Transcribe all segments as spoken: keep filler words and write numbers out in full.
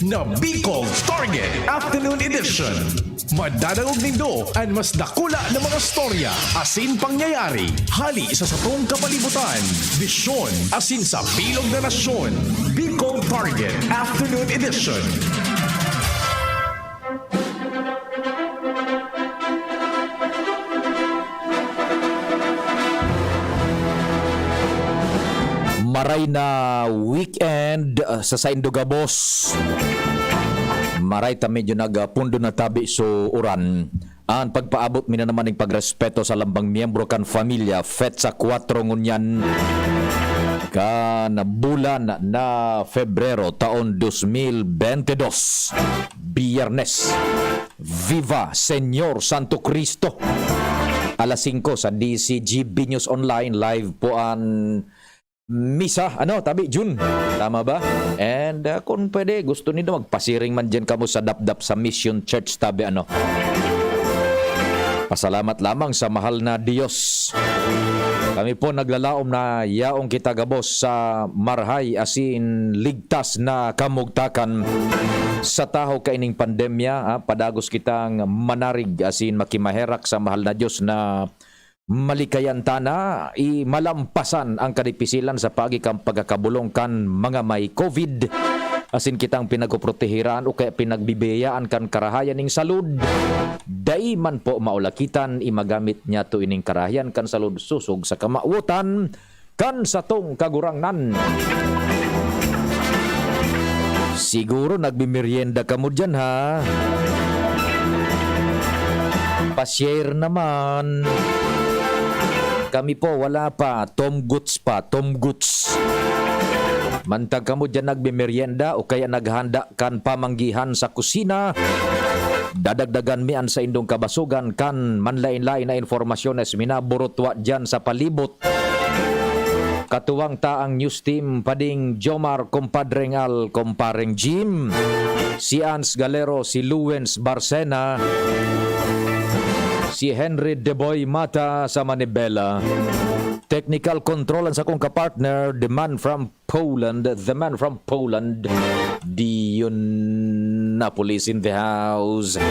na Bicol Target Afternoon Edition. Madadangog nindo an mas dakula na mga storya asin pangyayari hali sa satong kapalibutan, bisyon asin sa bilog na nasyon. Bicol Target Afternoon Edition. Maray na weekend, ah, sa saindo gabos. Maray ta medyo nagpundo na tabi so uran. An pagpaabot mi na naman ning pagrespeto sa lambang miyembro kan pamilya, petsa kwatro ngunyan kan bulan na Febrero, taon dos mil bente dos, Biyernes. Viva Señor Santo Cristo! Alas singko sa D C G B News Online, live po an misa, ano, tabi, Jun? Tama ba? And, ah, kung pwede, gusto nindo magpasiring man diyan kamo sa dapdap sa Mission Church, tabi, ano? Pasalamat lamang sa mahal na Dios. Kami po naglalaom na yaong kita gabos sa marhay asin ligtas na kamugtakan sa tahaw kaining pandemya, ah, padagos kitang manarig asin makimaherak sa mahal na Dios na malikayan ta na i malampasan ang kadipisilan sa paagi kan pagkakabolong kan mga may COVID, asin kitang pinagpoprotehiran o kaya pinagbibiyayaan kan karahayan ning salud. Dai man po maulakitan, i magamit niyato ining karahayan kan salud sosog sa kamawotan kan satong Kagurangnan. Siguro nagmemeryenda kamo diyan, ha? Pa-share naman. Kami po, wala pa. Tomguts pa, tomguts. Mantang kamo diyan nagmemeryenda o kaya naghahanda kan pamanggihan sa kusina, dadagdagan mi an saindong kabasogan kan manlaen-laen na impormasyones minaburutwa diyan sa palibot. Katuwang ta ang news team, pading Jomar, Compadreng Al, Compareng Jim, si Ans Galero, si Luwens Barcena, si Henry Deboy Mata sa Manibela. Technical control ang sakong kapartner, the man from Poland, the man from Poland, Dion Napolis in the house.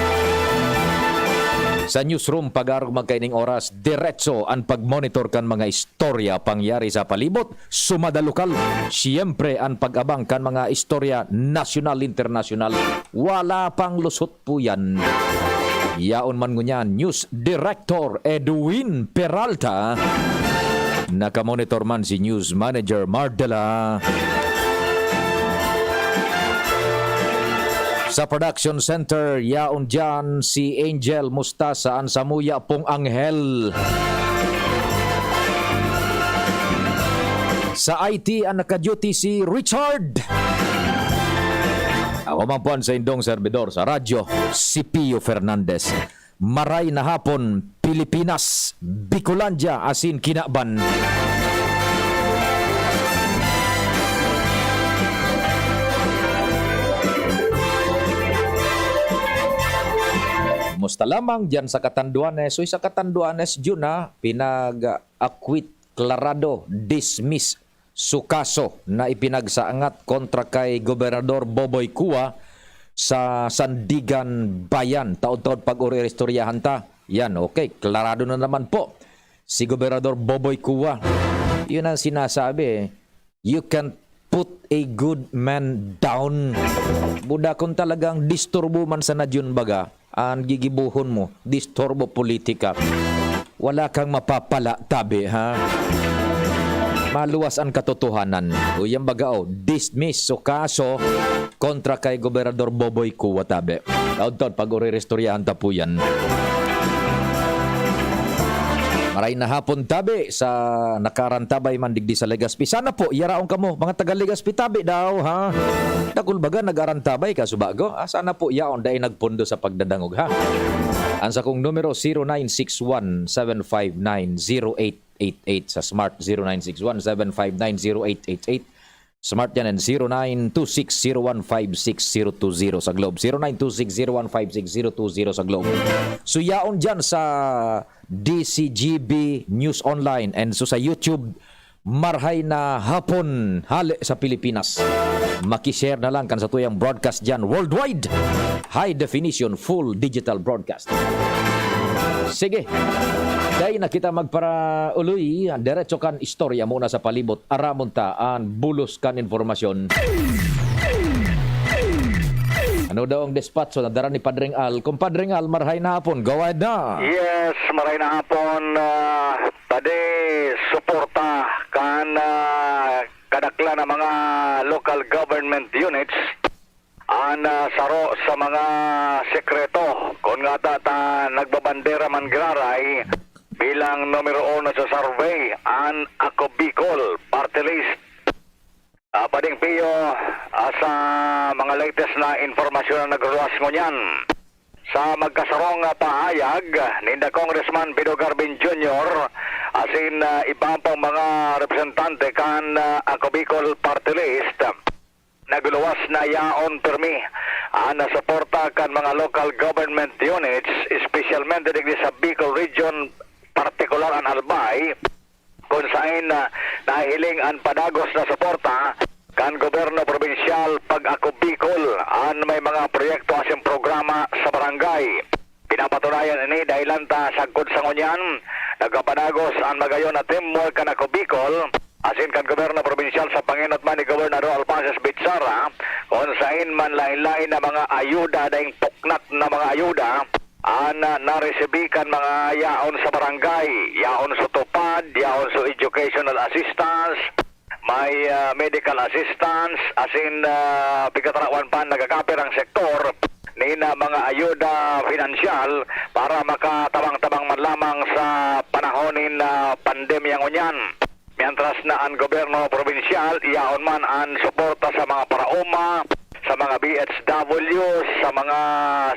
Sa newsroom, pag-arog magkaining oras, diretso an pagmonitor kan mga istorya pangyari sa palibot, sumada lokal. Siyempre, an pag-abang kan mga istorya nasyonal, internasyonal. Wala pang lusot po yan. Yaon man ngunyan, News Director Edwin Peralta. Nakamonitor man si News Manager Mardela. Sa production center, yaon diyan si Angel Mustasa, an samuya pong anghel. Sa I T, ang naka-duty si Richard. Ako man po an saindong serbidor sa radyo, si Pio Fernandez. Maray na hapon, Pilipinas, Bicolandia, asin kinaban. Musta lamang diyan sa Catanduanes? Uy, sa Catanduanes, Jun, ha? Pinag-acquit, klarado, dismiss su kaso na ipinagsaangat kontra kay Gobernador Boboy Cua sa Sandigan Bayan. Taod-taod pag-uri-istoryahan ta. Yan, okay. Klarado na naman po si Gobernador Boboy Cua. Yun ang sinasabi, eh. You can't put a good man down. Buda kung talagang disturbo man sana diyon baga, an gigibohon mo, disturbo politika. Wala kang mapapala, tabi, ha? Maluwas an katotohanan. O, yan baga, oh, dismiss su kaso kontra kay Gobernador Boboy Cua, tabi. Taod-taod, pag-uri-istoryahan ta po yan. Maray na hapon, tabi, sa nakaarantabay man digdi sa Legazpi. Sana po, yaraon kamo, mga taga Legazpi, tabi daw, ha? Dakul baga nag-arantabay, kaso bago, ah, sana po yaon, dai nagpondo sa pagdadangog, ha? Ang sakong numero, zero nine six one, seven five nine, zero eight eight eight. Sa Smart, zero nine six one, seven five nine, zero eight eight eight. Smart yan, and zero nine two six zero one five six zero two zero sa Globe. Zero nine two six zero one five six zero two zero sa Globe. So, yaon dyan sa D C G B News Online and so sa YouTube, Marhay na Hapon, hale sa Pilipinas. Maki-share na lang kan satuyang broadcast diyan worldwide. High definition, full digital broadcast. Sige. Dai na kita magparauloy, diretso kan istorya muna sa palibot. Aramon ta an bulos kan impormasyon. Ano daw ang despatso na dara ni Padring Al? Kung Padring Al, marhay na hapon. Go ahead na. Yes, maray na hapon, ah, padi suporta kan ah, kadaklan na mga local government units an ah, saro sa mga sekreto. Kun ngata ta nagbabandera man giraray bilang numero uno sa survey, an Ako Bicol Party List. Ah, Pading Pio, ah, sa mga latest na impormasyon na nagluwas ngunyan, sa magkasarong ah, pahayag ninda Congressman Pido Garvin Junior asin ah, iba pang mga representante kan ah, Ako Bicol Party List, nagluwas na yaon pirmi an suporta kan mga local government units, espesyalmente digdi sa Bicol Region, partikular an Albay, kun saen ah, nahihiling an padagos na suporta kan gobyerno probinsyal pag-Ako Bicol an may mga proyekto asin programa sa barangay. Pinapatunayan ini dahilan ta sagkod sa ngunyan, nagpapadagos an magayon na teamwork kan Ako Bicol asin kan gobyerno probinsyal sa pangenot man ni Gobernador Alphonsus Bitsara, kun saen man lain-lain na mga ayuda, daing puknat na mga ayuda, an ah, naresibi kan mga yaon sa barangay, yaon sa tupad, yaon sa educational assistance, may ah, medical assistance, asin ah, pigkatarawan pa nagakapir ang sektor nin ah, mga ayuda pinansyal para makatabang-tabang man lamang sa panahon nin ah, pandemya ngunyan. Mientras na an gobyerno probinsyal, yaon man an suporta sa mga paraoma, sa mga B H W, sa mga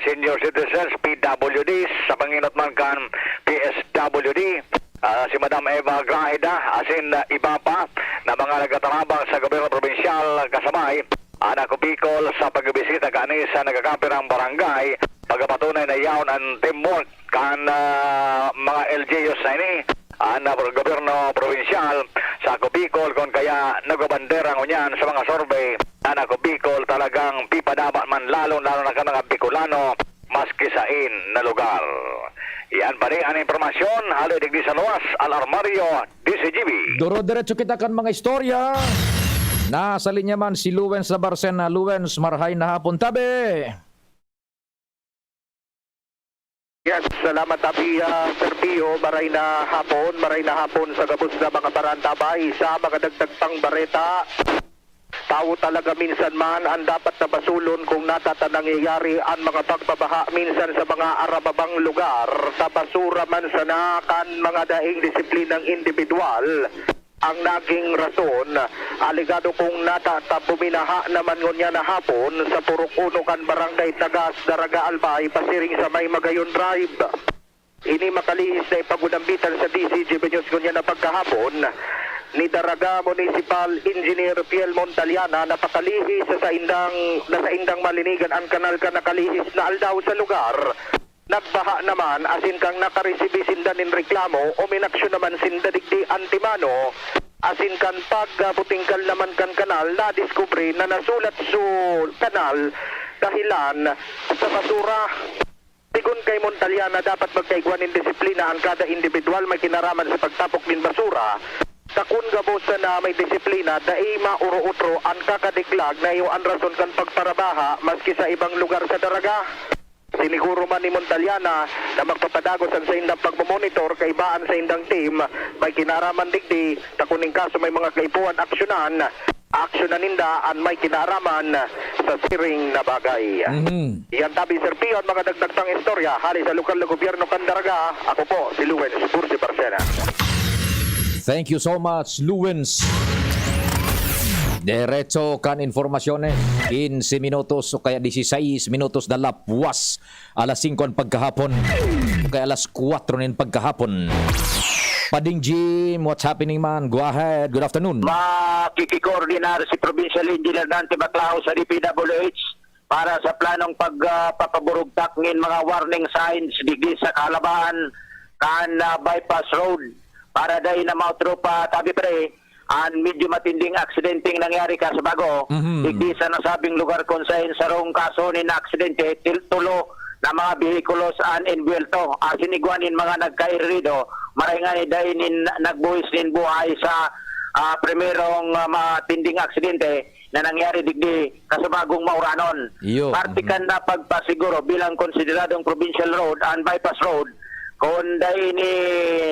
senior citizens, P W Ds, sa pangenot man kan P S W D, ah, si Madam Eva Grajeda, asin ah, iba pa na mga nagtatarabang sa gobyerno probinsyal, kasabay an Ako Bicol sa pagbisita kani sa nagakapirang barangay, pagpapatunay na yaon an teamwork kan ah, mga L G Us na ini, an ah, gobyerno probinsyal sa Ako Bicol, kun kaya nagbabandera ngunyan sa mga survey an Ako Bicol talagang pipadapat man, lalong-lalo na kan mga Bicolano, maski saen na lugar. Iyan pa rin an impormasyon hale digdi sa luwas, Alarmario, D Z G B. Duro diretso kita kan mga istorya. Nasa linya man si Luwens Labarcena. Luwens, marhay na hapon, tabi! Yes, salamat, Abi, ah, Sir Pio. Maray na hapon, maray na hapon sa gabos na mga parantabay. Sa mga dagdag pang bareta, tawo talaga minsan man an dapat na basulon kung nata ta nangyayari an mga pagbabaha minsan sa mga arababang lugar. Sa basura man sana kan mga daing disiplinang indibidwal ang naging rason. Alegado kung nata ta buminaha naman ngunyan na hapon sa Purok Uno kan Barangay Tagas, Daraga, Albay, pasiring sa may Magayon Drive. Ini makalihis na ipagudambitan sa D Z G B News ngunyan na pagkahapon ni Daraga Municipal Engineer Piel Montaliana na pakalihis sa saindang, na saindang malinigan an kanal kan nakalihis na aldaw sa lugar. Nagbaha naman asin kan nakaresibi sinda nin reklamo, uminaksyon naman sinda digdi antemano, asin kan pagbutingkal naman kan kanal, nadiskubre na nasulat su kanal dahelan sa basura. Sigon kay Montaliana, dapat magkaigwa nin disiplina an kada indibidwal may kinaraman sa pagtapok nin basura. Ta kun gabos sana may disiplina, dai mauro-otro an kakadiklag na iyo an rason kan pagparabaha maski sa ibang lugar sa Daraga. Siniguro man ni Montaliana na magpapadagos an saindang pagmomonitor kaiba an saindang team may kinaraman digdi, ta kun nin kaso may mga kaipuhan aksyonan, aksyonan ninda an may kinaraman sa siring na bagay. Mhm. Iyan tabi, Sir Pio, an mga dagdag pang istorya hali sa lokal na gobyerno kan Daraga. Ako po si Lewens Bursi Barcena. Thank you so much, Lewens. Derecho kan informasyon eh. Quince minutos o kaya dieciséis minutos na lapwas. Alas singko an pagkahapon. O kaya alas kwatro nin pagkahapon. Pading Jim, what's happening, man? Go ahead. Good afternoon. Makikikoordinar si Provincial Engineer Dante Baclao sa D P W H para sa planong pagpapaburugtak nin mga warning signs digdi sa Kahalabaan kan ah, Bypass Road para dai na mautro pa tabi pre an medyo matinding aksidenteng nangyari, Kasabago, Mhm. digdi sa nasabing lugar kun saen sarong kaso nin aksidente, til-, tulo na mga behikulos an enbuwelto. Asin igwa nin mga nagkahirido, maray ngani dai nin nagbuhis nin buhay sa, ah, primerong, ah, matinding aksidente na nangyari digdi, Kasabagong Mauranon. Iyo. Parte Mhm. kan napagpasiguro bilang konsideradong provincial road an bypass road, kun dai ni,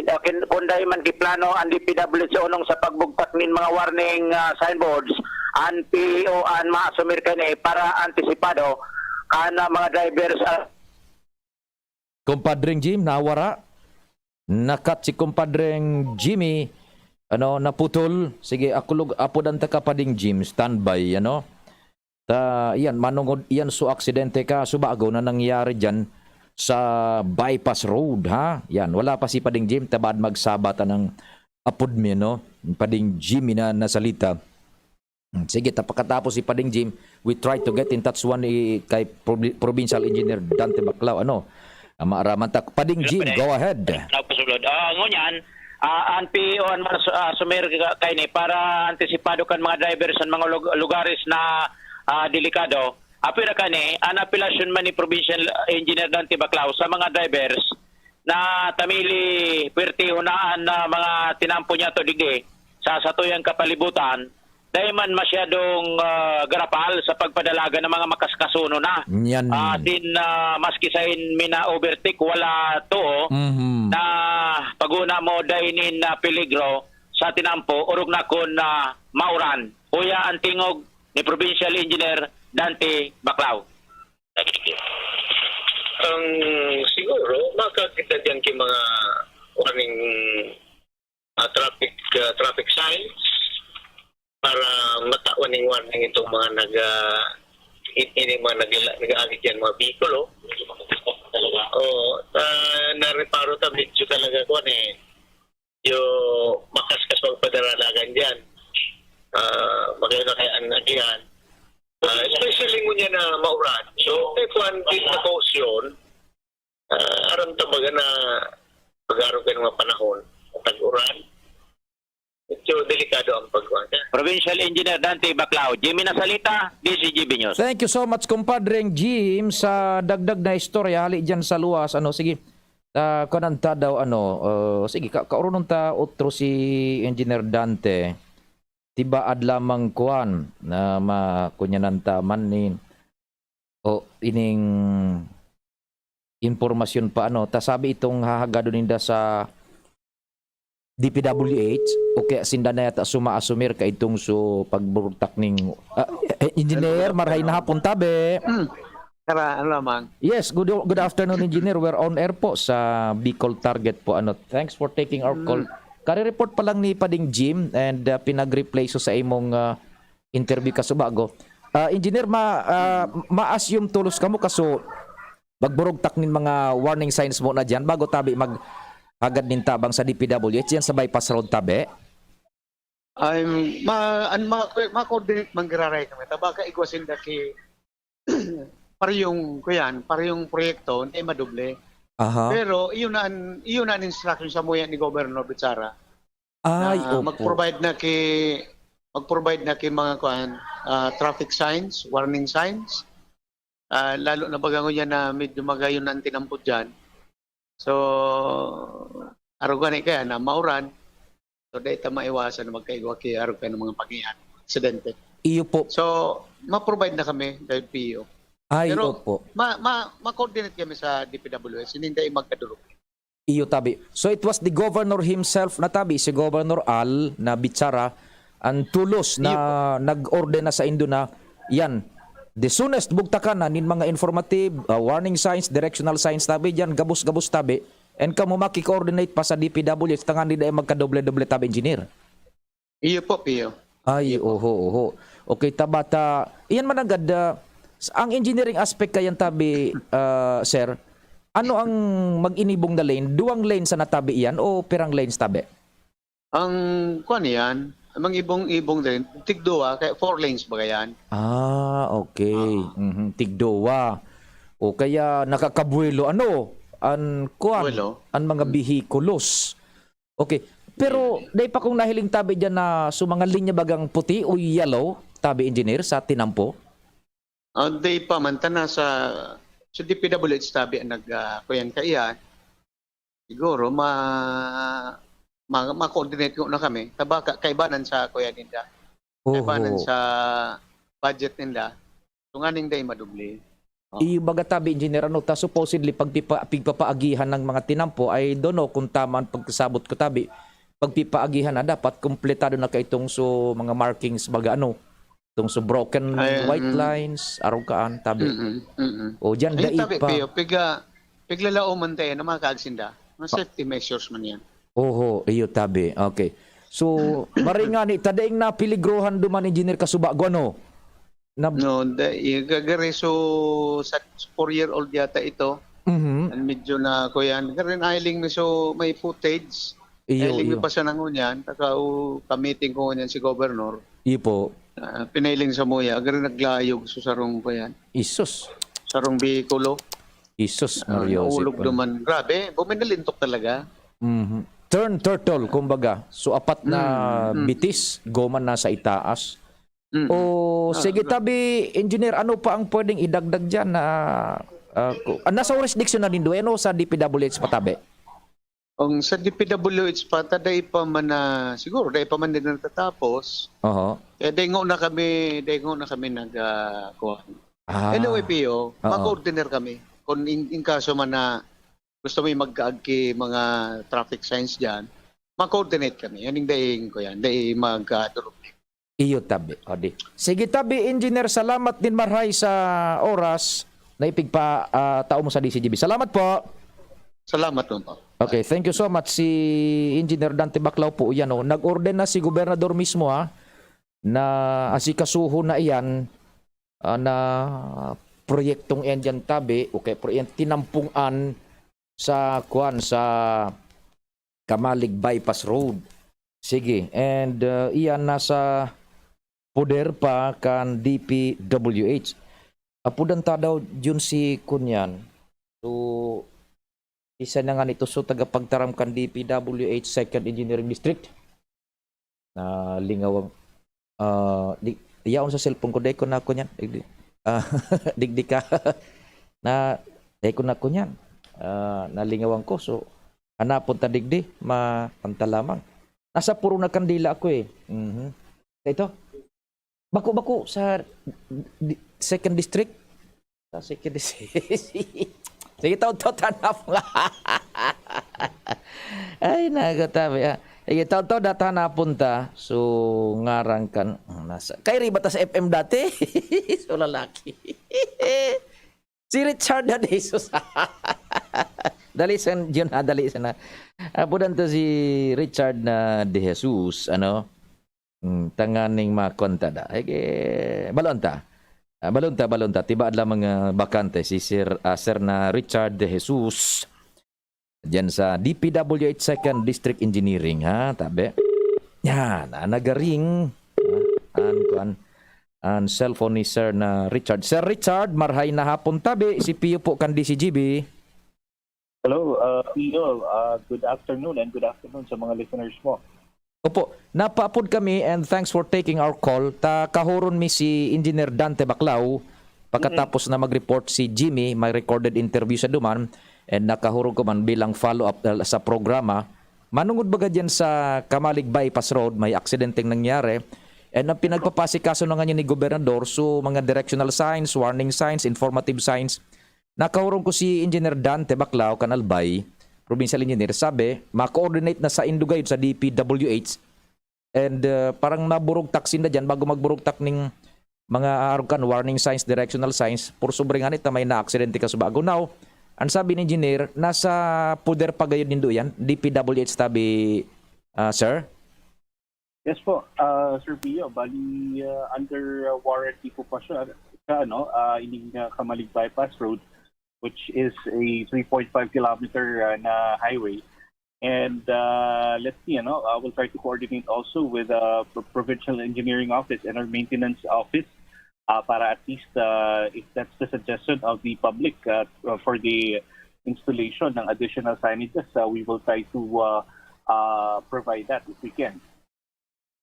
o kin-, kun dai man giplano an D P W H onong sa pagbugtak nin mga warning, ah, signboards, an P E O an maasumir kani para antisipado kan, ah, mga drivers, ah, Kumpadring Jim, nawara. Nakat si Kumpadring Jimmy, ano, naputol. Sige, akulog, apodan ta ka, Pading Jim, standby, ano. Ta, yan, manungod, yan, so aksidente ka, Subago, na nangyari dyan sa bypass road, ha? Yan, wala pa si Pading Jim, tabaad magsabat ang apod mi, no? Pading Jimmy na nasalita. Hmm, sige, ta pakatapos si Pading Jim, we try to get in touch one i-, kay Provi-, Provincial Engineer Dante Baclao. Ano? Ah, maaraman ta. Pading Jim, go ahead. Napasulod. Ah, ngunyan, ah, an P E O an mas-, ah, sumir ka-, kaini para antisipado kan mga driver sa mga lug-, lugares na, ah, delikado. Apwera kani, an apelasyon man ni Provincial Engineer Dante Baclao sa mga drivers na tamili, puwerte, hunaan na mga tinampo niya to digdi sa satuyang kapalibutan, dai man masyadong, ah, garapal sa pagpadalagan ng mga makaskasuno na. Yan. Ah, din, ah, maski sain mina-overtake, wala to, oh, Mhm. na paguna mo dai nin, ah, peligro sa tinampo, orog na kun, ah, mauran. Uya ang tingog ni Provincial Engineer Dante Baclao. Ang siguro, makakita diyan kay mga warning, ah, traffic, ah, traffic signs para matawan ning warning itong mga nag, ah, in-, ini mga nag-, nag-aagi diyan, mga bihikulo. Oo, ah, nareparo ta, medyo talaga, kuwan eh, medyo makaskas magpadaralagan diyan. Ah, magayon na kaya ang agihan. Ah, especially ngunyan na mauran. So, kay kuwan din na caution, ah, aram ta baga na pag-aro ka ng mga panahon, tag-uran, medyo delikado ang pagkuhan ka. Provincial Engineer Dante Baclao, Jimmy Nasalita, D Z G B News. Thank you so much, Kumpadreng Jim, sa dagdag na istorya hali dyan sa luwas. Ano, sige, ah, kuwan ta daw, ano, ah, sige, ka-, kaurunon ta otro si Engineer Dante. Tibaad lamang kuwan na ma-, kunyanan ta man ni, o ining impormasyon pa, ano, ta sabi itong hahagadon ninda sa D P W H, o kaya sinda na yata sumaasumir kaidtong so pagburugtak ning, ah, eh, engineer, marahay na hapon, tabi. Hmm. Tara, ano lamang? Yes, good, good afternoon, engineer. We're on air po sa Bicol Target po. Ano, thanks for taking our call. Hmm. Kare-report pa lang ni Pading Jim and, ah, pinag-replay so sa imong, ah, interview, Kasubago. Ah, engineer, ma-, ah, ma-assume tolos kamo kaso magburugtak nin mga warning signs mo na diyan bago tabi maghagad nin tabang sa D P W H diyan sa bypass road, tabi? Ay, ma-, an-, ma-, ma-coordinate man giraray kami. Ta baka igwa sinda ki parehong, kuyan, parehong proyekto, hindi madoble. Aha. Pero iyon na an, iyon na an instruction sa muya ni Governor Bichara. Ay, na opo. Mag-provide na ki, mag-provide na ki mga, kuwan, ah, traffic signs, warning signs. Ah, lalo na baga ngunyan na medyo magayon na an tinampod diyan. So, arog gani kaya na mauran, so dai ta maiwasan na magkaigwa ki arog kan mga pangiyan, aksidente. Iyo po. So, ma-provide na kami dahil P E O. Ay, opo. Pero ma-, ma-, ma-coordinate kami sa D P W H, hindi dai magkadurog. Iyo, tabi. So, it was the governor himself na tabi, si Governor Al na Bichara, ang tulos na nag-order na sa indo na, yan, the soonest, bugtakan na nin mga informative, ah, warning signs, directional signs, tabi, diyan, gabos-gabos, tabi. And kamo maki-coordinate pa sa D P W H, tangan di dai magkadoble-doble, tabi, engineer. Iyo po, Pio. Ay, oho, oho. Okay, tabata. Iyan man agad, ah, s-, ang engineering aspect kayan tabi, ah, sir, ano ang mag-inibong na lane? Duwang lane sa natabi iyan o pirang lanes tabi? Ang kuwan iyan, ang mga ibong-ibong din, tigduwa, kaya four lanes baga yan. Ah, okay. Ah. Mhm, tigduwa. O kaya nakakabuelo, ano, an kuwan, Buelo. An mga bihikulos. Okay. Pero dai pa kong nahiling tabi diyan na so mga linya bagang puti o yellow, tabi engineer, sa tinampo? Ah, dai pa man, ta nasa, sa D P W H tabi ang nag, ah, kuyan kaiyan. Siguro ma, ma, ma-coordinate ko na kami. Tabaka, kaibanan sa kuyan ninda. Kaibanan Oho. Sa budget ninda. So nganing dai madubli. Iyo baga tabi, engineer, ano, ta supposedly pagpipa, pigpapaagihan ng mga tinampo ay dono kung tama ang pagkasabot ko tabi, pagpipaagihan na dapat kompletado na kaitong so mga markings baga ano, itong so broken Ay, white mm. Lines, arog kaan tabi. Mm-mm, mm-mm. O diyan Ayun, dai tabi, pa. Pio, piga, piglalaoman tayo na mga kaagsinda. Mga safety measures man yan. Oho, iyo tabi. Okay. So, maringani ta daing napiligrohan duman, engineer, kasubago ano? Na, No, the, gagari so sa four-year-old yata ito. Mhm. Ang medyo na kuyan. Gari nailing mi so may footage. Iyo, Nailing mi iyo. Pa siya na ngunyan. Taka o kamiting ko ngunyan si Governor. Iyo po. Ah, pinailing sa muya. Gari naglayog so sarong kuyan. Isus. Sarong bihikulo. Isus, Ah, Mario. naulog duman. Grabe, buminalintok talaga. Mhm. Turn turtle, kumbaga. So, apat na Mm, mm. bitis, goma na sa itaas. Mm. O, Ah, sige, ah. Tabi, engineer, ano pa ang pwedeng idagdag dyan na, ah, ku- ah, nasa jurisdiction na nindo, ano, sa D P W H pa tabi? Ang sa D P W H pa, ta dai pa man na, siguro, dai pa man din natatapos. Oho. Kaya dai ngo na kami, dai ngo na kami nag, ah, kuwan. Ah. Anyway, Pio, Oo. mag-coordinate kami. Kung in, in kaso man na gusto mo magkaag ki mga traffic signs dyan, mag-coordinate kami. Yan yung daing ko yan. Dai magkadurog. Iyo, Tabi. O, di. Sige, Tabi, engineer, salamat din marhay sa oras na ipigpa, ah, tao mo sa D C G B. Salamat po. Salamat naman po. Okay, thank you so much. Si Engineer Dante Baclao po, yan, oh. Nag-order na si Gobernador mismo, ha, na asikasuhon na iyan, ah, na proyektong iyan dyan, Tabi, okay, pro-, iyan, tinampungan sa, kuwan, sa Camalig Bypass Road. Sige, and, uh, iyan nasa poder pa kan D P W H. Apudan ta daw, Jun, si Kunyan. So, isa na nga nito, so, tagapagtaram kan D P W H Second Engineering District. Na lingawang, ah, di, yaon sa cellphone ko, dai ko na ako niyan. Digdi, ah, digdi ka. Na, dai ko na ako niyan. Ah, nalingawan ko. So, hanapon ta digdi, ma-, tanta lamang. Nasa puro na kandila ako eh. Mhm. Ito. Bako-bako sa di-, second district. Sa second district. Sige, taon-taon, hanap nga. Ay, nagatabi, ah. Sige, taon-taon, data na punta. So, ngaran kan, nasa, kay Riba ta sa F M dati. So, lalaki. Si Richard na Jesus. Dali sa yun, ha, dali sa na. Apo dan to si Richard na De Jesus, ano? Hmm, tanganing makonta da. Ege, balon ta. Ah, balon ta, balon ta. Tibaad lamang, ah, bakante si Sir, ah, Sir na Richard De Jesus. Diyan sa D P W H Second District Engineering, ha, tabi. Yan, ah, nagaring. Ah, an, kuan, an cellphone ni Sir na Richard. Sir Richard, marhay na hapon tabi. Si Pio po kan D C G B. Hello, uh, P O. Uh, good afternoon and good afternoon sa mga listeners mo. Opo, napaapod kami and thanks for taking our call. Ta kahuron mi si Engineer Dante Baclao. Pagkatapos na mag-report si Jimmy, may recorded interview sa duman and nakahurog ko man bilang follow-up, uh, sa programa. Manungod baga diyan sa Camalig Bypass Road, may aksidenteng nangyari. And ang pinagpapasikaso na ngayon ni Gobernador, so mga directional signs, warning signs, informative signs, nakaurong ko si Engineer Dante Baclao kan Albay, Provincial Engineer, sabi, ma-coordinate na sa Indugayod sa D P W H. And, uh, parang naburugtak sinda dyan bago magburugtak ning mga arog kan warning signs, directional signs, por sobre nga nita may naaksidente ka sa bago. Now, ang sabi ni Engineer, nasa poder pa gayod nindo yan, D P W H tabi, ah, sir? Yes po, uh, Sir Pio, bali uh, under uh, warranty po pa siya sa ano, uh, ining uh, Camalig Bypass Road, which is a three point five kilometer uh, na highway. And uh, let's see, ano, uh, we'll try to coordinate also with uh, pro- Provincial Engineering Office and our Maintenance Office uh, para at least uh, if that's the suggestion of the public uh, for the installation ng additional signages, uh, we will try to uh, uh, provide that if we can.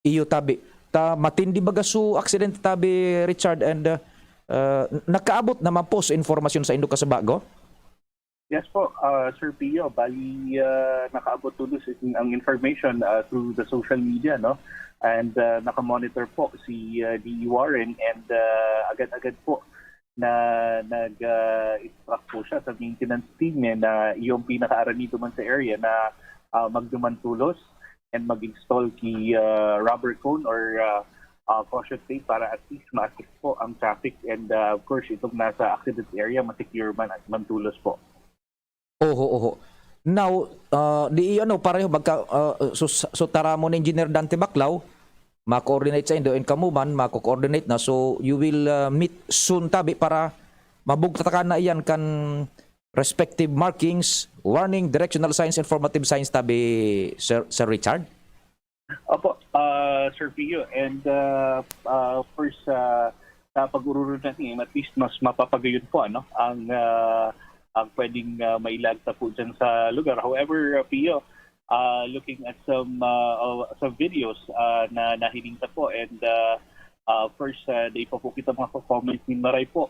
Iyo tabi. Ta matindi baga su aksidente tabi, Richard, and uh, uh, nakaabot naman po sa informasyon sa indo kasabago? Yes po, uh, Sir Pio, bali uh, nakaabot tulos ang information uh, through the social media, no? And uh, nakamonitor po si uh, D E Warren and uh, agad-agad po na nag-instruct po siya sa maintenance team niya na yung pinakaaranido man sa area na uh, magduman tulos and mag-install ki uh, rubber cone or uh, uh, caution tape para at least ma-assist po ang traffic and uh, of course itong nasa accident area masecure man at mantulos po. Oho, oho. Now, uh, di ano, pareho magka uh, so, so taramo ni Engineer Dante Baclao, ma-coordinate sa indo and kamuman, mako-coordinate na. So you will uh, meet soon tabi para mabugtatakan na iyan kan respective markings, warning, directional signs, informative signs tabi, Sir, Sir Richard? Opo, uh, Sir Pio. And uh, uh, first, uh, sa pag-ururo natin, at least mas mapapagayon po ano, ang uh, ang pwedeng uh, mailagta po dyan sa lugar. However, uh, Pio, uh, looking at some uh, uh, some videos uh, na nahiling ta po and uh, uh, first, uh, day pa po kita mga comment ni Maray po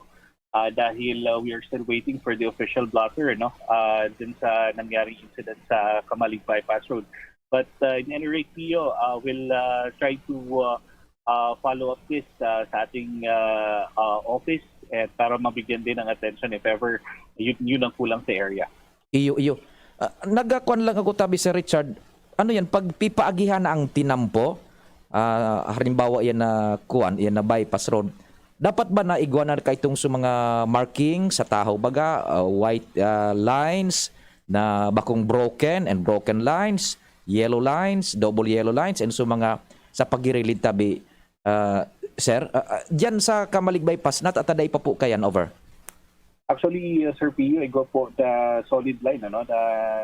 uh, dahil uh, we are still waiting for the official blotter no uh, dun sa nangyaring incident sa Kamalig Bypass Road. But uh, in any rate, Pio, uh, we'll uh, try to uh, uh, follow up this uh, sa ating uh, uh, office eh, para mabigyan din ng attention if ever yun, yun ang kulang sa area. Iyo, iyo. Uh, nagkakuan lang ako tabi, Sir Richard. Ano yan? Pagpipaagihan na ang tinampo? Uh, halimbawa yan na kuan, yan na bypass road. Dapat ba na igwa na kaitong sa mga marking sa tahaw baga, uh, white uh, lines na bakong broken and broken lines, yellow lines, double yellow lines, and so mga sa pagirilid tabi, uh, sir? Uh, uh, diyan sa Kamalig Bypass, natataday pa po kayan over? Actually, uh, Sir Pio, igwa po the solid line ano, na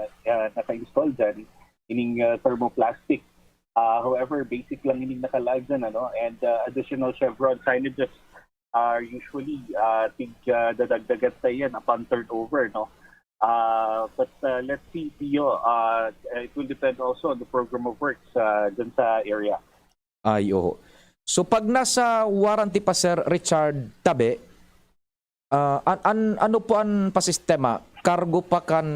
uh, naka-install dyan, ining uh, thermoplastic. Uh, however, basic lang ining nakalaag dyan ano, and uh, additional chevron signages are usually uh, tig uh, dadagdagan tayo yan upon turnover, no? Uh, but uh, let's see, Pio, uh, it will depend also on the program of works uh, dun sa area. Ay, oho. So pag nasa warranty pa, Sir Richard Tabe, uh, an, an, ano po an pasistema? Kargo pa kan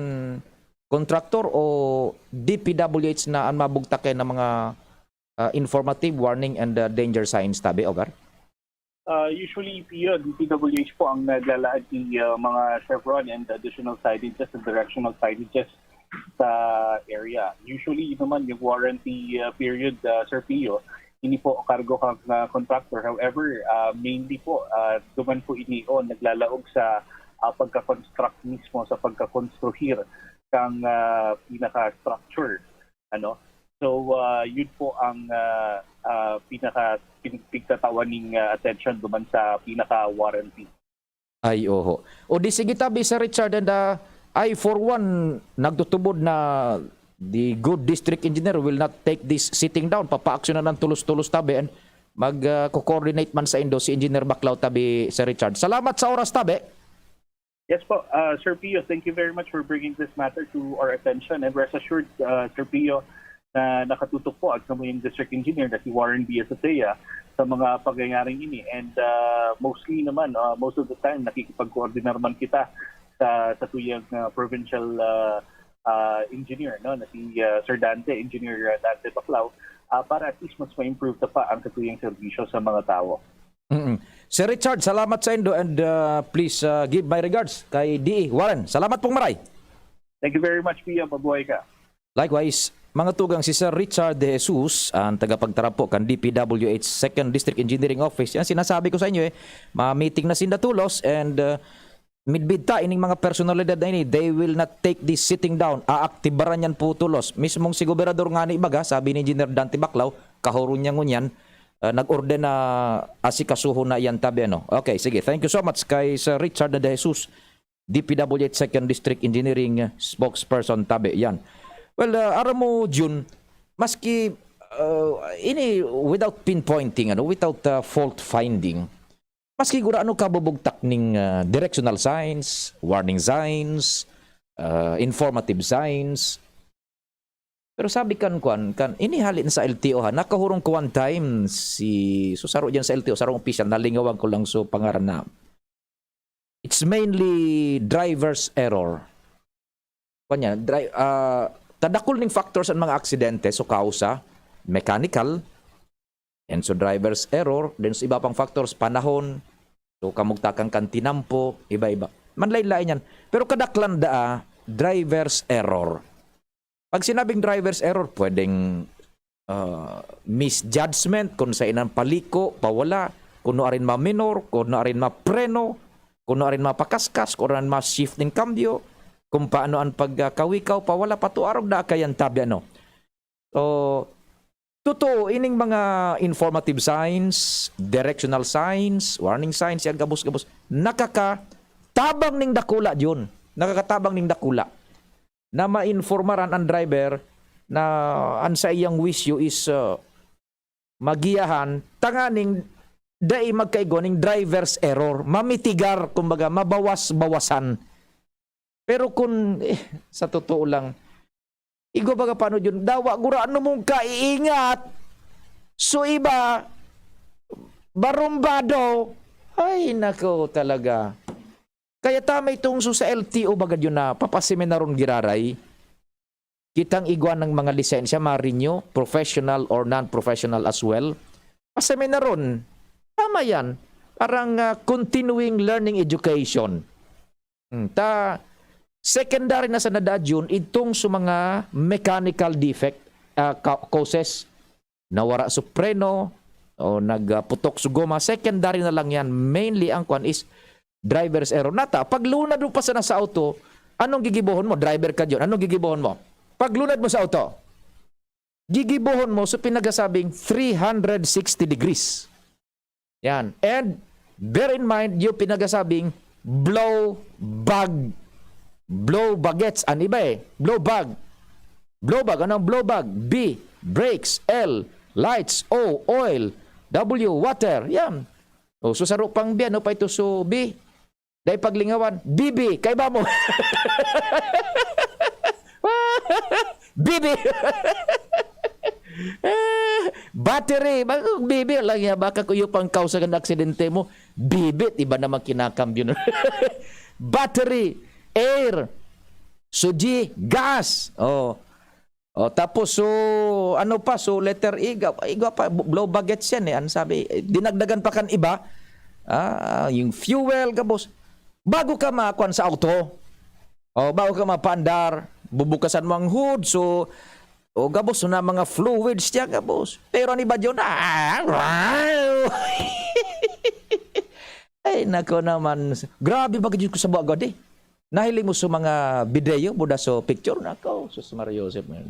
contractor o D P W H na an mabugtak na mga uh, informative, warning, and uh, danger signs tabi, over? Uh, usually, Pio, D P W H po ang naglalaag ng uh, mga chevron and additional signages and directional signages sa area. Usually naman yung warranty uh, period, uh, Sir Pio, ini po kargo kang uh, contractor. However, uh, mainly po, uh, duman po ini o naglalaog sa uh, pagka-construct mismo, sa pagka-construir kang uh, pinaka-structure. Ano? So, uh, yun po ang uh, uh, pinaka pigtatawan ning uh, attention duman sa pinaka-warranty. Ay, oho. O di sige tabi, Sir Richard, and uh, I for one nagtutubod na the good district engineer will not take this sitting down. Papaaksyonan ng tulos-tulos tabi and mag-coordinate uh, man sa indo si Engineer Baclao tabi, Sir Richard. Salamat sa oras tabi. Yes po, uh, Sir Pio, thank you very much for bringing this matter to our attention. And rest assured, uh, Sir Pio, na nakatutok po at kamuyang district engineer na si Warren Biasasea sa mga pangyayaring ini. And uh, mostly naman, uh, most of the time, nakikipag-coordinate man kita sa sa tuyang uh, provincial uh, uh, engineer, no, na si uh, Sir Dante, Engineer uh, Dante Baclao, uh, para at least mas ma-improve na pa ang sa tuyang serbisyo sa mga tao. Mm-mm. Sir Richard, salamat sa indo and uh, please uh, give my regards kay D E Warren. Salamat pong maray. Thank you very much, Pia. Mabuhay ka. Likewise, mga tugang, si Sir Richard De Jesus, ang tagapagtarapo kan D P W H Second District Engineering Office. Yan sinasabi ko sa inyo eh, ma-meeting na sinda tulos and uh, midbid ta ining mga personalidad na ini, they will not take this sitting down. Aaktibaran yan po tulos. Mismong si Gobernador nga ni ibaga, sabi ni Engineer Dante Baclao, kahurong niya ngunyan, uh, nag-order na asikasuhon na iyan tabi ano. Okay, sige. Thank you so much kay Sir Richard De Jesus, D P W H Second District Engineering Spokesperson tabi. Yan. Well, uh, aram mo, Jun, maski uh, ini without pinpointing, ano, without uh, fault finding, maski gura ano kabubugtak ning uh, directional signs, warning signs, uh, informative signs, Pero sabi kan kwan, kan, ini hali na sa L T O ha, nakahurong ko one time si, so saro diyan sa L T O, sarong opisyal, nalingawan ko lang so pangaran na. It's mainly driver's error. Kanya, dri- ah, kadakul ning factors ang mga aksidente, so kausa, mechanical, and so driver's error, then sa iba pang factors, panahon, so kamugtakan kan tinampo, iba-iba. Manlain-lain yan. Pero kadaklan daa, driver's error. Pag sinabing driver's error, pwedeng, ah, misjudgment, kung saan ang paliko, pawala, kung ano arin ma-minor, kung ano arin ma-preno, kung ano arin mapakaskas, kung ano arin ma-shift ning kambyo, kung paano ang pagkawikaw, pawala, patuarog na kayan tabi, ano. So, totoo, ining mga informative signs, directional signs, warning signs, yan gabos-gabos, nakakatabang ning dakula, Jun. Nakakatabang ning dakula na mainformaran ang driver na an saiyang wisyo is, uh, magiyahan tanganing dai magkaigwa ning driver's error, mamitigar, kumbaga, mabawas-bawasan. Pero kun, eh, sa totoo lang, igwa baga paano yun, dawa gurano mong kaiingat, so iba, barumbado. Ay, nako talaga. Kaya tama itong so sa L T O baga yun na papaseminaron giraray. Kitang igwa ng mga lisensya, ma-renew, professional or non-professional as well. Paseminaron. Tama yan. Parang, ah, continuing learning education. Hmm, ta, secondary na sa nadaad yun, itong sa mga mechanical defect, ah, ka-, causes, nawara so preno, o nagputok so goma, secondary na lang yan. Mainly, ang kwan is driver's error. Nata, paglunad mo pa sana sa auto, anong gigibohon mo? Driver ka dyan. Anong gigibohon mo? Paglunad mo sa auto, gigibohon mo sa pinagasabing three hundred sixty degrees. Yan. And bear in mind, yung pinagasabing blow bag. Blow bagets. An iba eh. Blow bag. Blow bag. Anong blow bag? B, brakes. L, lights. O, oil. W, water. Yan. O, so saro pang B, ano pa ito? So, B. Dai paglingawan. B B. Kaiba mo. B B. Battery. Bakong B B lang yan. Baka kuyo pang kausa kan aksidente mo. B B, iba naman kinakambyo na. Battery. Air. So, G, gas. Oh. Oh, tapos, so, ano pa? So, letter E, ga-, igwa pa, b-, blow bagets yan eh. Ano sabi? Eh, dinagdagan pa kan iba. Ah, yung fuel, gabos. Bago ka makuan sa auto, oh, bago ka mapaandar, bubukasan mo ang hood, so, oh, gabos na mga fluids niya, gabos. Pero ang iba dyan, ah, ay, nako naman. Grabe ba, Diyos ko, sa buwagod eh. Nahiling mo sa mga video, buda sa picture, nako, sus, Maria Joseph, man.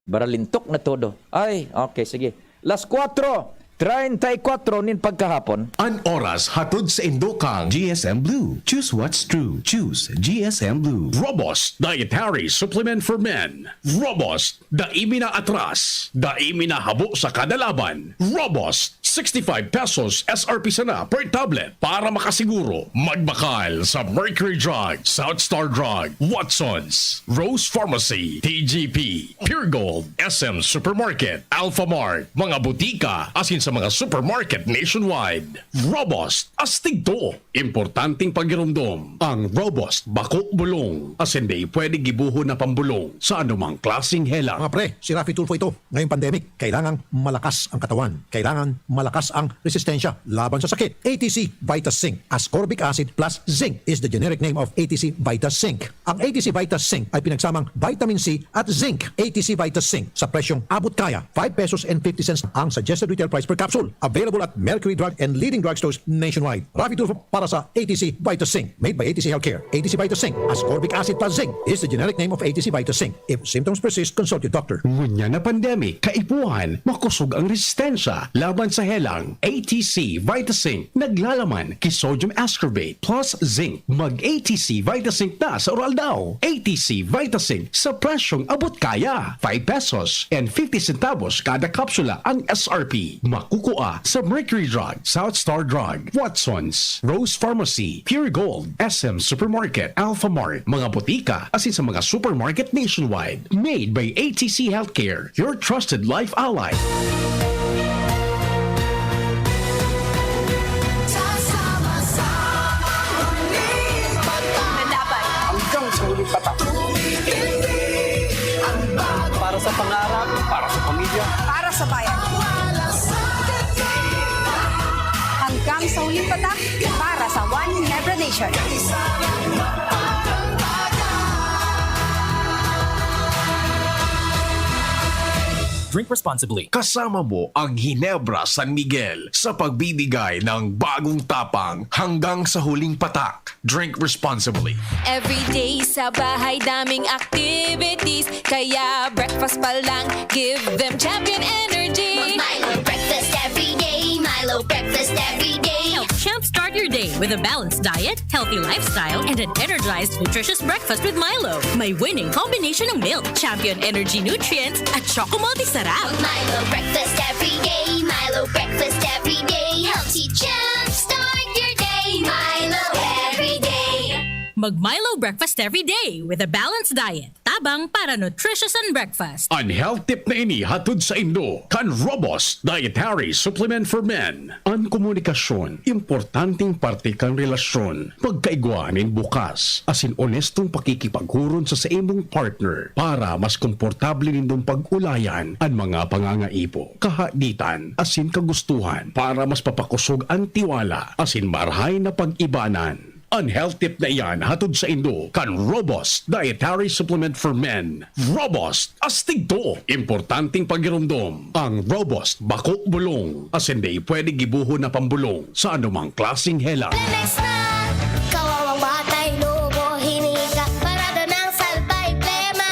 Baralintok na todo. Ay, okay, sige. Las kwatro treinta y cuatro nin pagkahapon. An oras hatod sa indo kang G S M Blue. Choose what's true. Choose G S M Blue. Robust Dietary Supplement for Men. Robust, dai mi na atras, dai mi na habo sa kada laban. Robust, sixty-five pesos S R P sana per tablet. Para makasiguro, magbakal sa Mercury Drug, South Star Drug, Watson's, Rose Pharmacy, T G P, Pure Gold, S M Supermarket, Alpha Mart, mga butika, asin sa mga supermarket nationwide. Robust, astig to. Importanteng pagiromdom. Ang Robust, bako bulong. Asin dai pwede gibohon na pambulong sa anumang klaseng helang. Mga pre, si Raffy Tulfo ito. Ngayong pandemic, kailangang malakas ang katawan. Kailangan malakas ang resistensya laban sa sakit. A T C Vita Zinc, ascorbic acid plus zinc is the generic name of A T C Vita Zinc. Ang A T C Vita Zinc ay pinagsamang vitamin C at zinc. A T C Vita Zinc sa presyong abot kaya, five pesos and fifty cents ang suggested retail price per capsule. Available at Mercury Drug and leading drugstores nationwide. Raffy Tulfo para sa A T C Vita Zinc. Made by A T C Healthcare. A T C Vita Zinc, ascorbic acid plus zinc, is the generic name of A T C Vita Zinc. If symptoms persist, consult your doctor. Ngunyan na pandemic, kaipuhan, makosog ang resistensya laban sa helang. A T C Vita Zinc, naglalaman ki sodium ascorbate plus zinc. Mag A T C Vita Zinc na sa oral daw. A T C Vita Zinc sa presyong abot kaya. Five pesos and fifty centavos kada kapsula ang S R P. Kukua sa Mercury Drug, South Star Drug, Watson's, Rose Pharmacy, Pure Gold, S M Supermarket, Alpha Mart, mga botika, asin sa mga supermarket nationwide. Made by A T C Healthcare, your trusted life ally. Hanggang sa huling patak. Para sa pangarap, para sa pamilya. Para sa bayan. Hanggang sa huling patak, para sa One Ginebra Nation. Drink responsibly. Kasama mo ang Ginebra San Miguel sa pagbibigay ng bagong tapang hanggang sa huling patak. Drink responsibly. Everyday sa bahay daming activities. Kaya breakfast pa lang, give them champion energy. Milo breakfast every day. Milo breakfast every day. Help jumpstart your day with a balanced diet, healthy lifestyle, and an energized, nutritious breakfast with Milo. May winning combination ng milk, champion energy nutrients, at choco multi sarap. Milo breakfast every day. Milo breakfast every day. Helps you jumpstart your day. Milo every day. Mag Milo breakfast every day with a balanced diet. Tabang para nutritious and breakfast. An health tip na ini hatod saindo kan Robust Dietary Supplement for Men. An komunikasyon, importanteng parte kan relasyon. Pagkaigwa nin bukas, asin onestong pakikipaghuron sa saimong partner para mas komportable nindong pag-ulayan an mga pangangaipo, kahaditan, asin kagustuhan para mas papakosog an tiwala asin marahay na pag-ibanan. An health tip na iyan hatod saindo kan Robust Dietary Supplement for Men. Robust, astig to! Importanteng pagiromdom, ang Robust bako bulong, asin dai pwede gibohon na pambulong sa anumang klaseng hela. Lemex na! Kawawang batay, lubo, hinika, parado ng salbay, plema.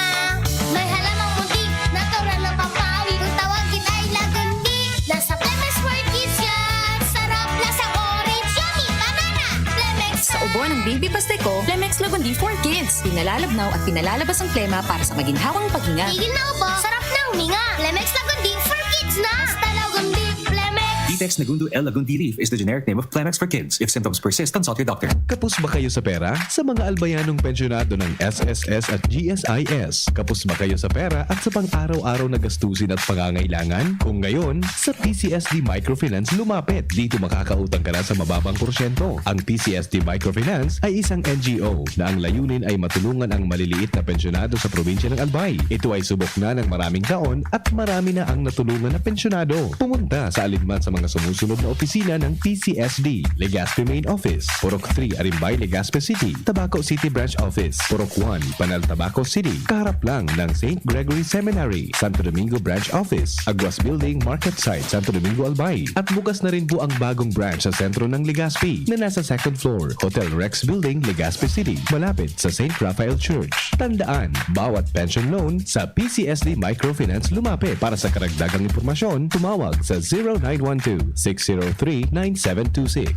May halamang munti, natural ng pampawi. Kung tawagin ay lagundi, nasa Lemex for Kids yan. Sarap, lasang orange, yummy, banana. Lemex Sa ubo ng Baby Pasteco, Lemex Lagundi for Kids. Pinalalabnaw at pinalalabas ang plema para sa maginhawang paghinga. Tigil na ubo, sarap na huminga. Lemex Lagundi for Kids na. Basta Lagundi, Lemex. Ditex Negundo L. Lagundi Leaf is the generic name of Plemex for Kids. If symptoms persist, consult your doctor. Kapos ba kayo sa pera? Sa mga albayanong pensyonado ng S S S at G S I S, kapos ba kayo sa pera at sa pang-araw-araw na gastusin at pangangailangan? Kung ngayon, sa P C S D Microfinance lumapit. Dito makakautang ka na sa mababang porsyento. Ang P C S D Microfinance ay isang N G O na ang layunin ay matulungan ang maliliit na pensyonado sa probinsya ng Albay. Ito ay subok na ng maraming taon at marami na ang natulungan na pensyonado. Pumunta sa alinman sa mga sumusunod na opisina ng P C S D: Legazpi Main Office, Purok three, Arimbay, Legazpi City; Tabaco City Branch Office, Purok one, Panal, Tabaco City, kaharap lang ng Saint Gregory Seminary; Santo Domingo Branch Office, Aguas Building, Market Site, Santo Domingo, Albay. At bukas na rin po ang bagong branch sa sentro ng Legazpi na nasa second floor, Hotel Rex Building, Legazpi City, malapit sa Saint Raphael Church. Tandaan, bawat pension loan sa P C S D Microfinance lumapit. Para sa karagdagang impormasyon, tumawag sa zero nine one two, six zero three, nine seven two six.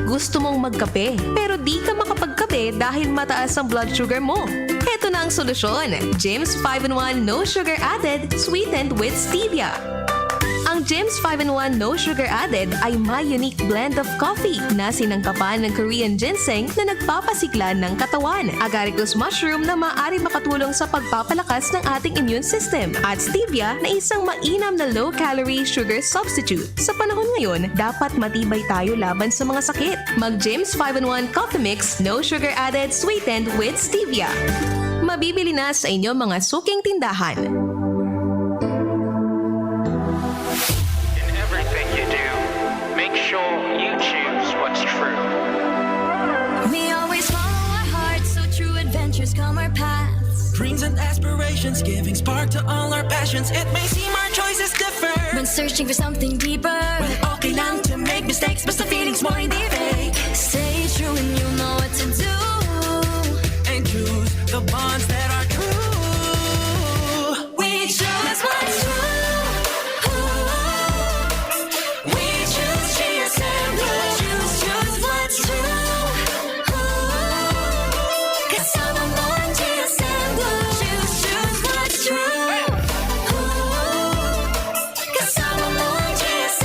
Gusto mong magkape, pero di ka makapagkape dahil mataas ang blood sugar mo? Heto na ang solusyon, James five in one No Sugar Added, sweetened with stevia. Ang James five in one No Sugar Added ay may unique blend of coffee na sinangkapan ng Korean ginseng na nagpapasigla ng katawan, agaricus mushroom na maaari makatulong sa pagpapalakas ng ating immune system, at stevia na isang mainam na low-calorie sugar substitute. Sa panahon ngayon, dapat matibay tayo laban sa mga sakit. Mag James five in one Coffee Mix, no sugar added, sweetened with stevia. Mabibili na sa inyong mga suking tindahan. In everything you do, make sure you choose what's true. We always follow our hearts, so true adventures come our paths. Dreams and aspirations, giving spark to all our passions. It may seem our choices differ. When searching for something deeper. Well, okay lang to make mistakes, basta feelings mo hindi fake. Stay true and you know what to do. And choose the bonds that are true. We choose what's true. We choose G S M Blue. Choose, choose what's true. Kasama mo ang G S M Blue. Choose, choose what's true. Kasama mo ang G S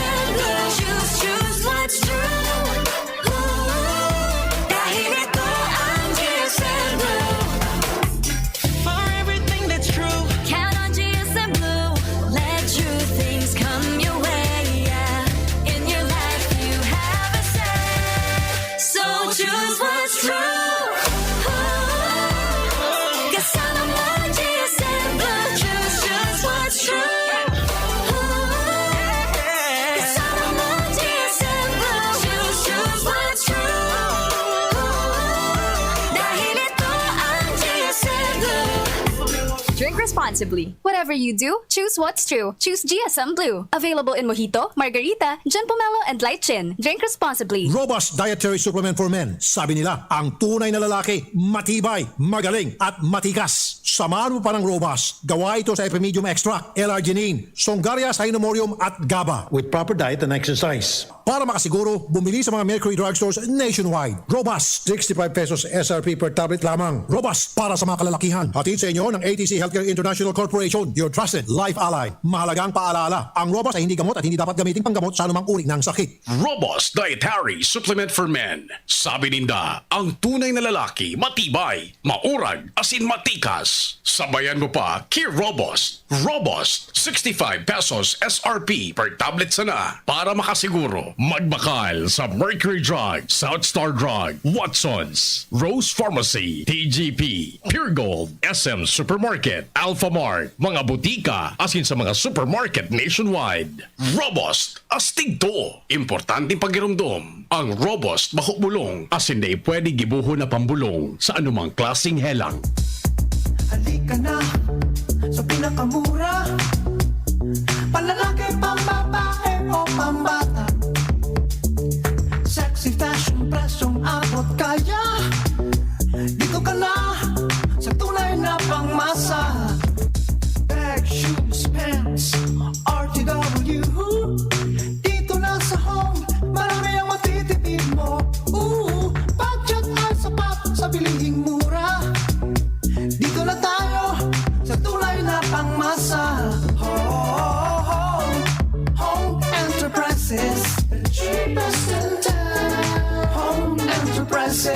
responsibly. Whatever you do, choose what's true. Choose G S M Blue. Available in Mojito, Margarita, Gin Pomelo, and Light Gin. Drink responsibly. Robust Dietary Supplement for Men. Sabi nila, ang tunay na lalaki, matibay, magaling, at matikas. Samahan mo pa ng Robust. Gawa ito sa Epimedium Extract, L-arginine, Songarias hynomorium, at GABA. With proper diet and exercise. Para makasiguro, bumili sa mga Mercury Drugstores nationwide. Robust, sixty-five pesos S R P per tablet lamang. Robust para sa mga kalalakihan. Hatid sa inyo ng A T C Healthcare International Corporation, your trusted life ally. Mahalagang paalaala, ang Robust ay hindi gamot at hindi dapat gamitin panggamot sa anumang uri ng sakit. Robust Dietary Supplement for Men. Sabi ninda, ang tunay na lalaki, matibay, maurag, asin matikas. Sabayan mo pa, Kir Robust. Robust, sixty-five pesos S R P per tablet sana. Para makasiguro, magbakal sa Mercury Drug, South Star Drug, Watsons, Rose Pharmacy, T G P, Pure Gold, S M Supermarket, Alphamart, mga butika, asin sa mga supermarket nationwide. Robust, astig to. Importanteng pagiromdom. Ang Robust, maho bulong, asin dai pwede gibohon na pambulong sa anumang klaseng helang. Halika na sa pinakamura. Panlalaki, pambabae o pambata. Sexy fashion, presyong abot kaya. Dito ka na sa tunay na pangmasa. Bag, shoes, pants, R T W. Dito na sa Home, marami ang matitipid mo. Ooh, budget ay sapat sa bilihing mura. Dito na tayo sa tunay na pangmasa. Home, Home Enterprises, the cheapest in town. Home Enterprises.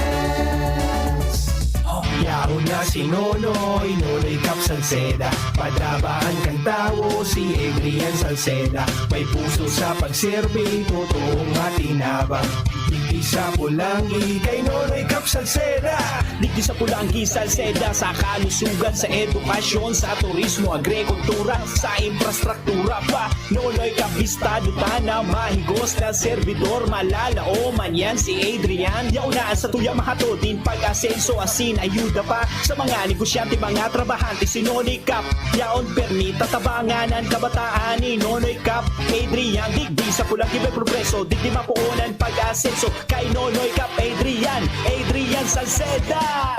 Yaon na si Nonoy, Nonoy Cap Salceda. Padabaan kan tawo si Adrian Salceda. May puso sa pagserbi, totoong matinabang. Digdi sa Polangui, kay Nonoy Cap Salceda. Digdi sa Polangui, Salceda, sa kalusugan, sa edukasyon, sa turismo, agrikultura, sa infrastruktura pa. Nonoy Cap, bistado ta na mahigos na serbidor, malalaoman yan si Adrian. Yaon na an satuya mahatod nin pag-asenso asin ayuda pa sa mga negosyante, mga trabahante. Si Nonoy Cap, yaon permi tatabangan an kabataan ni Nonoy Cap Adrian. Digdi sa Polangui may progreso, digdi mapoon an pag-asenso. Kay Nonoy Cap Adrian, Adrian Salceda.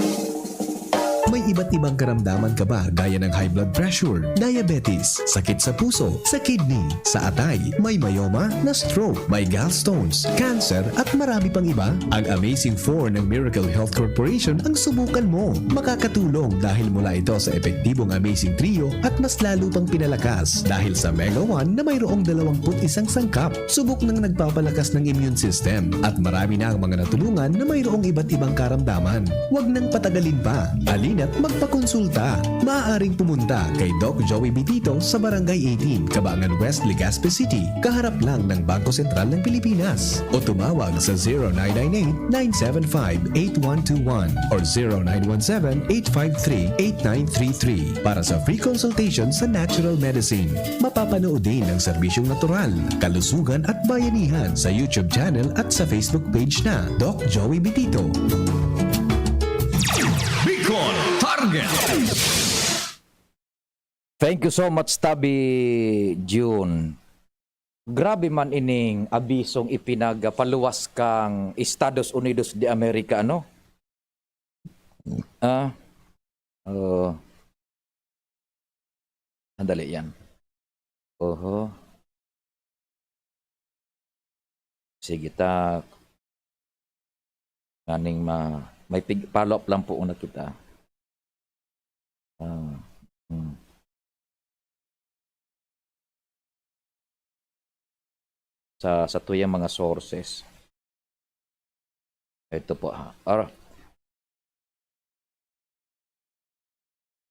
May iba't ibang karamdaman ka ba, gaya ng high blood pressure, diabetes, sakit sa puso, sa kidney, sa atay, may myoma, na stroke, may gallstones, cancer, at marami pang iba? Ang Amazing Four ng Miracle Health Corporation ang subukan mo. Makakatulong dahil mula ito sa epektibong Amazing Trio at mas lalo pang pinalakas dahil sa Mega One na mayroong dalawampu't isang sangkap. Subok nang nagpapalakas ng immune system at marami na ang mga natulungan na mayroong iba't ibang karamdaman. Huwag nang patagalin pa. Halina't magpakonsulta. Maaaring pumunta kay Doc Joey Bitito sa Barangay eighteen, Cabangan West, Legazpi City, kaharap lang ng Bangko Sentral ng Pilipinas. O tumawag sa zero nine nine eight, nine seven five, eight one two one or zero nine one seven, eight five three, eight nine three three para sa free consultation sa natural medicine. Mapapanood din ang serbisyong natural, kalusugan at bayanihan sa YouTube channel at sa Facebook page na Doc Joey Bitito. Bicol Target. Thank you so much, Tabi June. Grabe man ining abisong ipinagpaluwas kang Estados Unidos de America, ano? Ah, oh. Sandali yan. Oho. Sige, ta. Nganing ma-, may pig-, follow up lang po una kita. Ah, hmm. Sa, sa tuyang mga sources. Ito po, ha. Ara.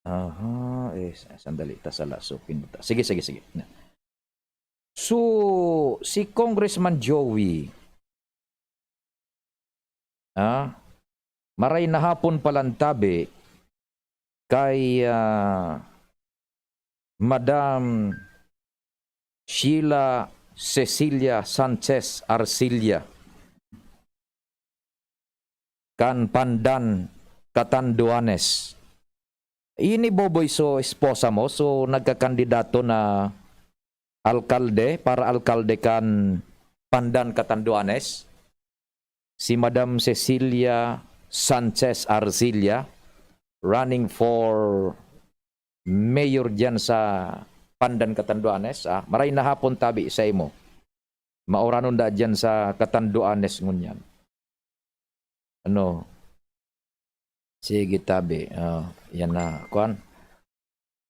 Aha, eh, sa-, sandali, ta sa laso, pinuta. Sige, sige, sige. So, si Congressman Joey, ah, maray na hapon palantabi kay, ah, Madam Sheila Cecilia Sanchez Arcilla kan Pandan, Catanduanes. Ini Boboy, so esposa mo, so nagkakandidato na alkalde, para alkalde kan Pandan, Catanduanes, si Madam Cecilia Sanchez Arcilla, running for mayor diyan sa Pandan, Catanduanes. Ah, maray na hapon tabi sa imo. Mauranon da diyan sa Catanduanes ngunyan. Ano? Sige, tabi. Ah, yan na. Kuan?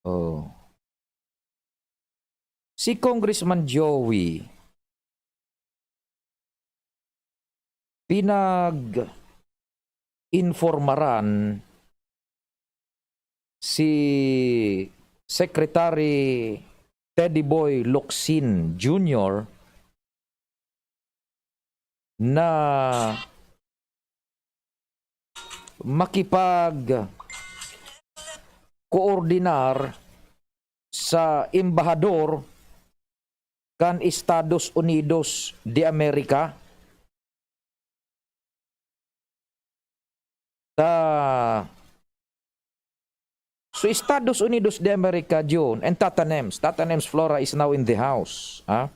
Oh. Si Congressman Joey, pinag-informaran si Secretary Teddy Boy Locsin Junior na makipag-koordinar sa embahador kan Estados Unidos de America. Ta, so, Estados Unidos de America, Jun, and Tata Nems. Tata Nems Flora is now in the house, ha?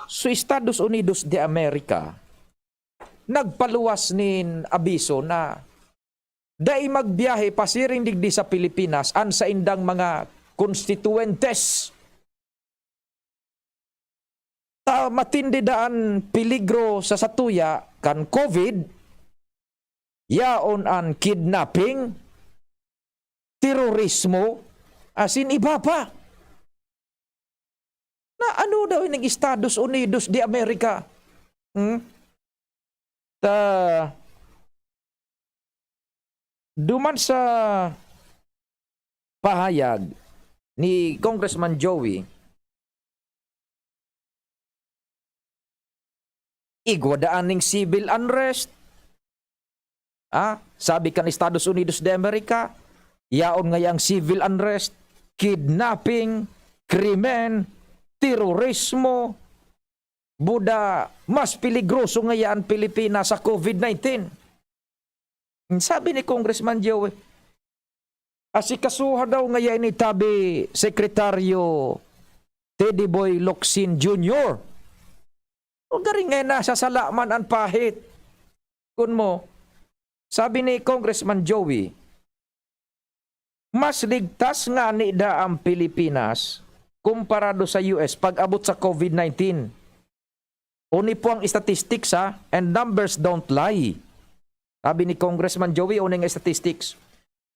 So, Estados Unidos de America, nagpaluwas nin abiso na dai magbiyahe pasiring digdi sa Pilipinas an saindang mga konstituwentes. Ta matindi daa an peligro sa satuya kan COVID, yaon an kidnapping, terorismo, asin iba pa. Na ano daw ining Estados Unidos de America? Hmm? Ta, duman sa pahayag ni Congressman Joey, igwa daan ning civil unrest. Ah, sabi kan Estados Unidos de America, yaon ngayang civil unrest, kidnapping, krimen, terorismo, buda, mas peligroso ngaya an Pilipinas sa COVID nineteen. Sabi ni Congressman Joey, asikasuha daw ngaya ini tabi Sekretaryo Teddy Boy Locsin Junior. O, gari nga nasasala man an pahit. Kun mo, sabi ni Congressman Joey, mas ligtas ngani daa ang Pilipinas komparado sa U S pag-abot sa COVID nineteen. Oni po ang statistics, ha, and numbers don't lie. Sabi ni Congressman Joey, oni nga statistics.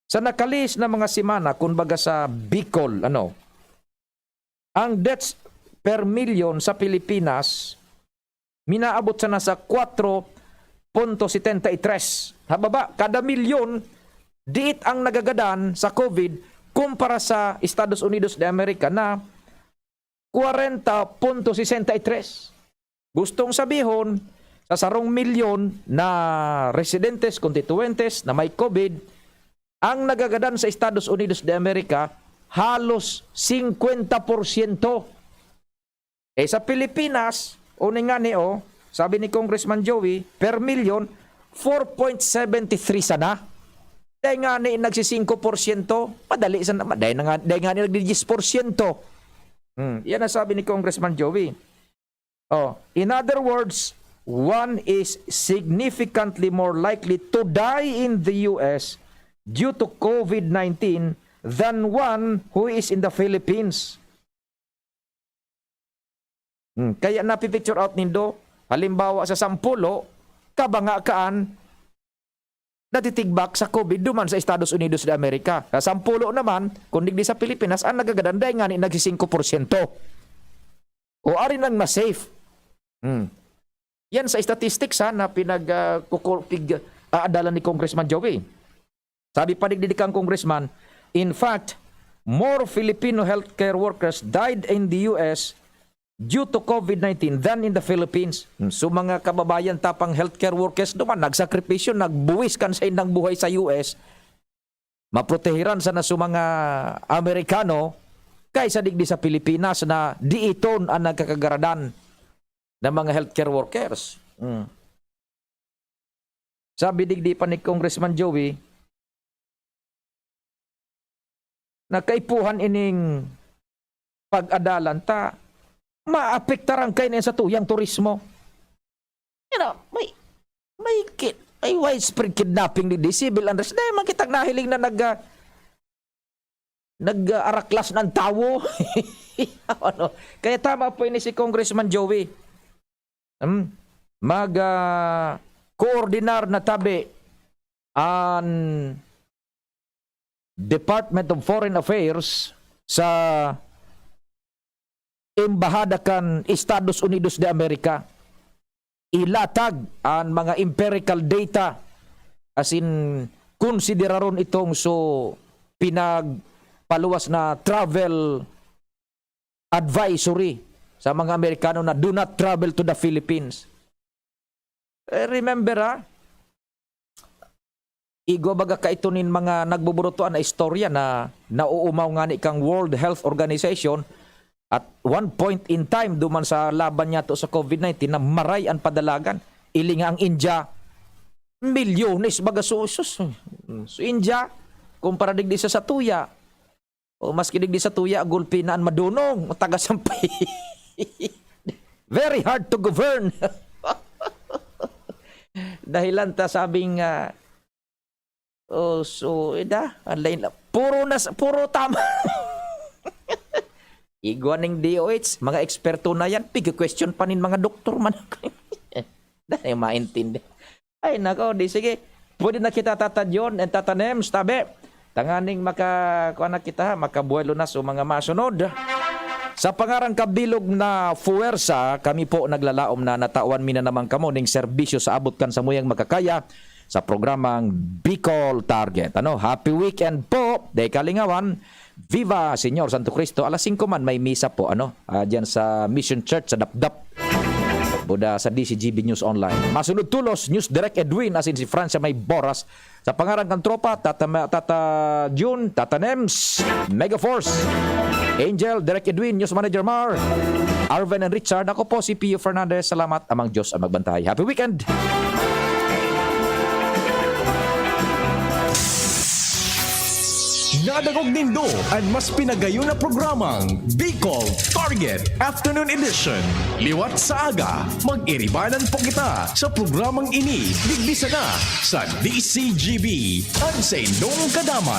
Sa nakalihis na mga semana, kumbaga sa Bicol, ano, ang deaths per milyon sa Pilipinas, minaabot sana sa kwatro punto setenta y tres. Hababa, kada milyon, diit ang nagagadan sa COVID kumpara sa Estados Unidos de America na kwarenta punto sesenta y tres. Gustong sabihon, sa sarong milyon na residentes, konstituyentes na may COVID, ang nagagadan sa Estados Unidos de America, halos singkwenta porsyento. Eh, sa Pilipinas, uning ngani, oh, sabi ni Congressman Joey, per milyon, four point seven three sana. Dai ngani nagsisingko porsyento, madali sana, dai na nga, dai ngani nagdi-dyes porsyento. Hmm, yan ang sabi ni Congressman Joey. Oh, in other words, one is significantly more likely to die in the U S due to COVID nineteen than one who is in the Philippines. Hmm, kaya napi-picture out nindo, halimbawa sa sampulo ka banga kaan natitigbak sa COVID duman sa Estados Unidos de America. Sa sampulo naman, kung digdi sa Pilipinas, ang nagagadan dai ngani nagsisingko porsyento. O, ari nang mas safe. Hmm. Yan sa statistics, ha, na pinag, ah, kuku-, pig-, aadalan ni Congressman Joey. Sabi pa digdi kan Congressman, "In fact, more Filipino healthcare workers died in the U S due to COVID nineteen than in the Philippines." Hmm, so, mga kababayan ta pang healthcare workers duman, nagsakripisyo, nagbuwis kan saindang buhay sa U S, maprotehiran sana sa mga Amerikano, kaysa digdi sa Pilipinas na diiton ang nagkakagaradan ng mga healthcare workers. Hmm. Sabi digdi pa ni Congressman Joey, na kaipuhan ining pag-adalan ta, maapektaran kaini sa tuyang turismo. You know, may, may ki-, may widespread kidnapping ni di civil unrest. Dahil man kitang nahiling na nag, ah, nag-, ah, araklas ng tawo. Ano? Kaya tama po ini si Congressman Joey. Hmm? Mag, ah, koordinar na tabi an Department of Foreign Affairs sa Embahada kan Estados Unidos de America. Ilatag an mga empirical data, as in, konsideraron itong so pinagpaluwas na travel advisory sa mga Amerikano na do not travel to the Philippines. Eh, remember, ha? Igwa baga kaito nin mga nagbuburutuan na istorya na nauumaw ngani kang World Health Organization at one point in time duman sa laban niyato sa COVID nineteen na maray an padalagan. Ili nga ang India, milyones baga so, sus. So India, kumpara digdi sa satuya, o maski digdi satuya, gulpi na an madunong, o taga sampay. Very hard to govern. Dahilan ta sabing, ah, oh, so, ida, ang lain la-, puro nas-, puro tama. Igwa ning D O H, mga eksperto na yan, pig-question pa nin mga doktor man. Dahil maintindi. Ay, nako, di sige. Pwede na kita, Tata John and Tata Nems, tabi. Tanganing maka-, kuha na kita, ha, makabuhay lunas o mga masunod. Sa pangaran kabilog na fuwersa, kami po naglalaom na natawan mi na naman kamo ning serbisyo sa abot kan samuyang makakaya sa programang Bicol Target. Ano, happy weekend po, Deka Lingawan. Viva Señor Santo Cristo. Alas singko man, may misa po, ano, ah, dyan sa Mission Church sa Dapdap. Buda sa D C G B News Online. Masunod tulos, News Direct Edwin, asin si Francia may boras. Sa pangaran kan tropa, Tata, Ma-, Tata Jun, Tata Nems, Mega Force, Angel, Direct Edwin, News Manager Mar, Arven and Richard. Ako po si Pio Fernandez. Salamat, amang Diyos ang magbantay. Happy weekend! Nadangog nindo an mas pinagayon na programang Bicol Target Afternoon Edition. Liwat sa aga, mag-iribanan po kita sa programang ini, digdi sana sa D C G B, an saindong kadamay.